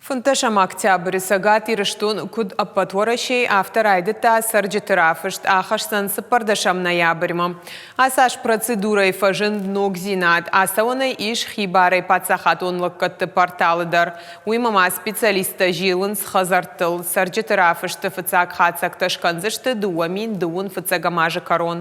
Фынддӕсӕм октябры Цӕгат Ирыстон куыд ӕппӕт Уӕрӕсейы, афтӕ райдыдта цӕрджыты рафыст, ахӕсдзӕн цыппӕрдӕсӕм ноябрьмӕ. Ацы аз процедурӕйы фӕзынд ногдзинад, ацӕуӕнӕй ис хибарӕй паддзахадон лӕггӕдты порталы дӕр. Уыимӕ ма специалисттӕ зилынц хӕдзӕрттыл. Цӕрджыты рафысты фыццаг хатдзӕгтӕ скӕндзысты 2021 фыццӕгӕм азы кӕрон.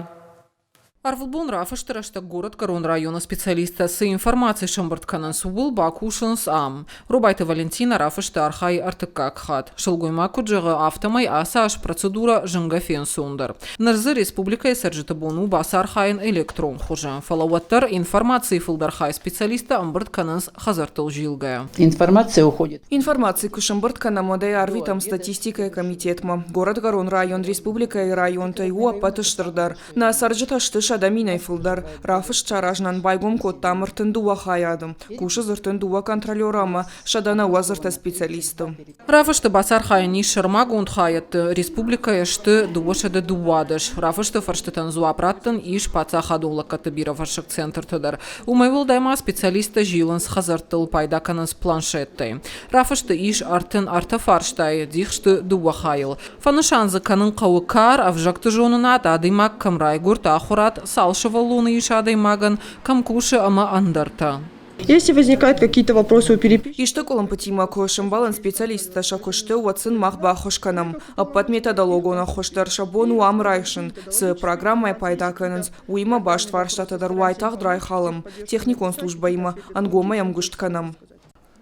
Ӕрвылбон рафысты рӕстӕг горӕтгӕрон районы специалисттӕ цы информаци сӕмбырд кӕнынц, ууыл бакусынц ам. Робайты Валентина рафысты архайы ӕртыккаг хатт. Сылгоймаг куыд зӕгъы, афтӕмӕй ацы аз процедурӕ зынгӕ фенцондӕр. Ныр дзы республикӕйы цӕрджыты бон у бацархайын электрон хуызы. Фӕлӕ уӕддӕр информацийы фылдӕр хай специалисттӕ ӕмбырд кӕнынц хӕдзӕрттыл зилгӕйӕ. Информация уходит. Информаци куы сӕмбырд кӕнӕм, уӕд ӕй арвитӕм статистикӕйы комитетмӕ. Горӕтгӕрон район республикӕйы районтӕй у ӕппӕты стырдӕр. Нӕ цӕрджытӕ сты 100 000-ӕй фылдӕр. Рафыст саразынӕн байгом кодтам 32 хайады. Кусы дзы 32 контролеры ӕмӕ 193 специалисты. Рафысты бацархайӕн ис сӕрмагонд хайӕдты, республикӕйы сты 212. Рафысты фӕрстытӕн дзуапп раттын ис паддзахадон лӕггӕдты бирӕвӕрсыг центрты дӕр. Уымӕй уӕлдай ма специалисттӕ зилынц хӕдзӕрттыл, пайда кӕнынц планшеттӕй. Рафысты ис 33 фарстайы, дих сты дыууӕ хайыл. Фӕнысан дзы кӕнын хъӕуы кар, ӕвзӕгты зонынад, адӕймаг кӕм райгуырд, ахуырад, цал сывӕллоны ис адӕймагӕн, кӕм кусы ӕмӕ ӕндӕртӕ. Если возникают какие-то вопросы у переписчиков, Исты къуылымпытимӕ куы сӕмбӕлынц специалисттӕ сӕ куысты, уӕд сын мах баххуыс кӕнӕм. Ӕппӕт методологон ӕххуыс дӕр сӕ бон у ам райсын, цы программӕйӕ пайда кӕнынц, уыимӕ баст фарстатӕ дӕр уайтагъд райхалӕм, техникон службӕимӕ ӕнгомӕй ӕмгуыст кӕнӕм.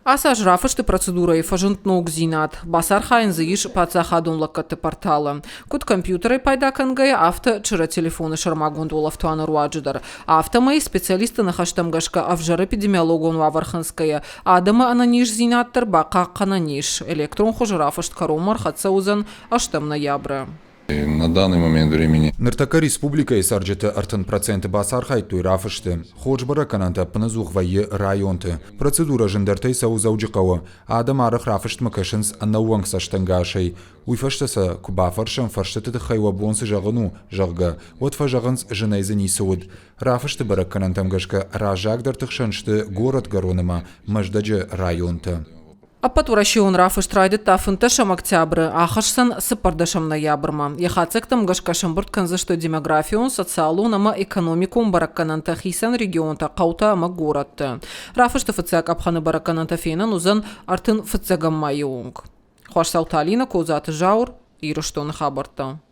Ацы аз рафысты процедурӕйы фӕзынд ногдзинад. Бацархайын дзы ис паддзахадон лӕггӕдты порталы. Куыд компьютерӕй пайда кӕнгӕйӕ, афтӕ чырӕ телефоны сӕрмагонд улӕфтуаны руаджы дӕр. Афтӕмӕй, специалистты ныхӕстӕм гӕсгӕ, ӕвзӕр эпидемиологон уавӕр хынцгӕйӕ, адӕмы ӕнӕниздзинад дӕр бахъахъхъӕнӕн ис. Электрон хуызы рафыст кӕронмӕ ӕрхӕццӕ уыдзӕн ӕстӕм ноябры. На данный момент времени. Ныртӕккӕ республикӕйы цӕрджыты 30% бацархайдтой рафысты. Хорз бӕрӕггӕнӕнтӕ ӕппынӕдзух вӕййы районты. Процедурӕ зындӕртӕй цӕуы Дзӕуджыхъӕуы. Адӕм арӕх рафыстмӕ кӕсынц ӕнӕууӕнк цӕстӕнгасӕй. Уый фӕстӕ сӕ куы бафӕрсӕм, фӕрстыты тыххӕй уӕ бон цы зӕгъын у, зӕгъгӕ, уӕд фӕзӕгъынц, зынӕй дзы ницы уыд. Рафысты бӕрӕггӕнӕнтӕм гӕсгӕ раззагдӕрты хсӕн сты Горӕтгӕрон ӕмӕ Мӕздӕджы районтӕ. Ӕппӕтуӕрӕсеон рафыст райдыдта фынддӕсӕм октябры, ахӕсдзӕн цыппӕрдӕсӕм ноябрмӕ. Йӕ хатдзӕгтӕм гӕсгӕ сӕмбырд кӕндзысты демографион, социалон ӕмӕ экономикон бӕрӕггӕнӕнтӕ хицӕн регионтӕ, хъӕутӕ ӕмӕ горӕтты. Рафысты фыццаг къӕпхӕны бӕрӕггӕнӕнтӕ фенӕн уыдзӕн 35 майы онг. Хуасдзауты Алинӕ, Козаты Зауыр, Ирыстоны хабӕрттӕ.